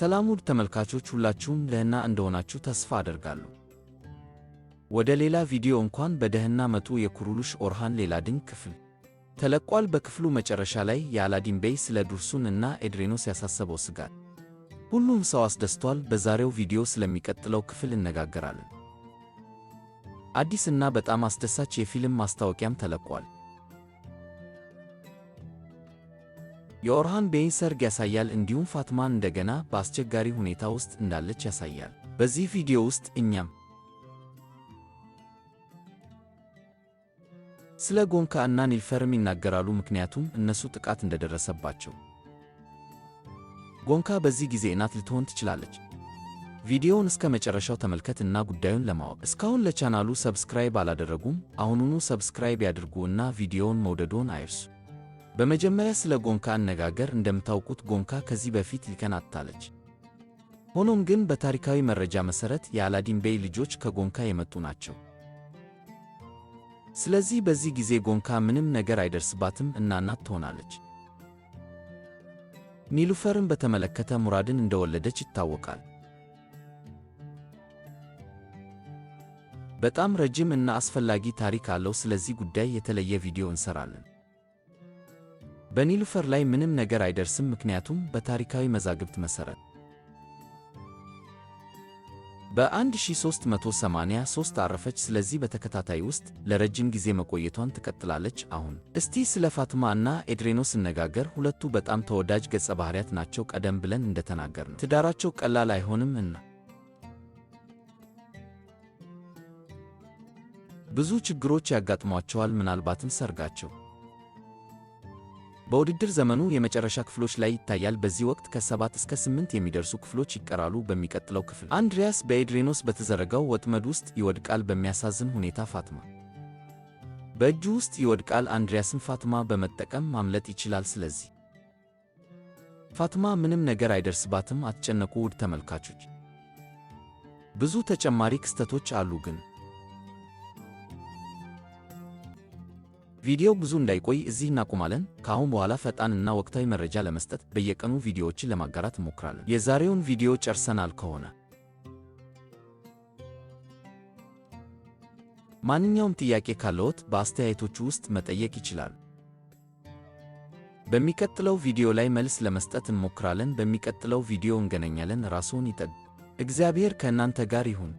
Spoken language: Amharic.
ሰላም ውድ ተመልካቾች፣ ሁላችሁም ደህና እንደሆናችሁ ተስፋ አደርጋለሁ። ወደ ሌላ ቪዲዮ እንኳን በደህና መጡ። የኩሩሉሽ ኦርሃን ሌላ ድንቅ ክፍል ተለቋል። በክፍሉ መጨረሻ ላይ የአላዲን ቤይ ስለ ዱርሱን እና ኤድሬኖስ ያሳሰበው ስጋት ሁሉም ሰው አስደስቷል። በዛሬው ቪዲዮ ስለሚቀጥለው ክፍል እነጋገራለን። አዲስ እና በጣም አስደሳች የፊልም ማስታወቂያም ተለቋል። የኦርሃን ቤይን ሰርግ ያሳያል፣ እንዲሁም ፋትማን እንደገና በአስቸጋሪ ሁኔታ ውስጥ እንዳለች ያሳያል። በዚህ ቪዲዮ ውስጥ እኛም ስለ ጎንካ እና ኒልፈርም ይናገራሉ፣ ምክንያቱም እነሱ ጥቃት እንደደረሰባቸው። ጎንካ በዚህ ጊዜ እናት ልትሆን ትችላለች። ቪዲዮውን እስከ መጨረሻው ተመልከት እና ጉዳዩን ለማወቅ እስካሁን ለቻናሉ subscribe አላደረጉም፣ አሁኑኑ subscribe ያድርጉ እና ቪዲዮውን መውደዶን አይርሱ። በመጀመሪያ ስለ ጎንካ አነጋገር። እንደምታውቁት ጎንካ ከዚህ በፊት ሊከን አጥታለች። ሆኖም ግን በታሪካዊ መረጃ መሠረት የአላዲን ቤይ ልጆች ከጎንካ የመጡ ናቸው። ስለዚህ በዚህ ጊዜ ጎንካ ምንም ነገር አይደርስባትም እና እናት ትሆናለች። ኒሉፈርን በተመለከተ ሙራድን እንደወለደች ይታወቃል። በጣም ረጅም እና አስፈላጊ ታሪክ አለው። ስለዚህ ጉዳይ የተለየ ቪዲዮ እንሰራለን። በኒሉፈር ላይ ምንም ነገር አይደርስም፣ ምክንያቱም በታሪካዊ መዛግብት መሠረት በ1383 አረፈች። ስለዚህ በተከታታይ ውስጥ ለረጅም ጊዜ መቆየቷን ትቀጥላለች። አሁን እስቲ ስለ ፋትማ እና ኤድሬኖስ እነጋገር። ሁለቱ በጣም ተወዳጅ ገጸ ባህሪያት ናቸው። ቀደም ብለን እንደተናገርነው ትዳራቸው ቀላል አይሆንም እና ብዙ ችግሮች ያጋጥሟቸዋል። ምናልባትም ሰርጋቸው በውድድር ዘመኑ የመጨረሻ ክፍሎች ላይ ይታያል። በዚህ ወቅት ከ7 እስከ 8 የሚደርሱ ክፍሎች ይቀራሉ። በሚቀጥለው ክፍል አንድሪያስ በኤድሬኖስ በተዘረጋው ወጥመድ ውስጥ ይወድቃል። በሚያሳዝን ሁኔታ ፋትማ በእጁ ውስጥ ይወድቃል። አንድሪያስን ፋትማ በመጠቀም ማምለጥ ይችላል። ስለዚህ ፋትማ ምንም ነገር አይደርስባትም። አትጨነቁ ውድ ተመልካቾች። ብዙ ተጨማሪ ክስተቶች አሉ ግን ቪዲዮው ብዙ እንዳይቆይ እዚህ እናቆማለን። ከአሁን በኋላ ፈጣን እና ወቅታዊ መረጃ ለመስጠት በየቀኑ ቪዲዮዎችን ለማጋራት እንሞክራለን። የዛሬውን ቪዲዮ ጨርሰናል። ከሆነ ማንኛውም ጥያቄ ካለዎት በአስተያየቶቹ ውስጥ መጠየቅ ይችላሉ። በሚቀጥለው ቪዲዮ ላይ መልስ ለመስጠት እንሞክራለን። በሚቀጥለው ቪዲዮ እንገናኛለን። ራስዎን ይጠብቁ። እግዚአብሔር ከእናንተ ጋር ይሁን።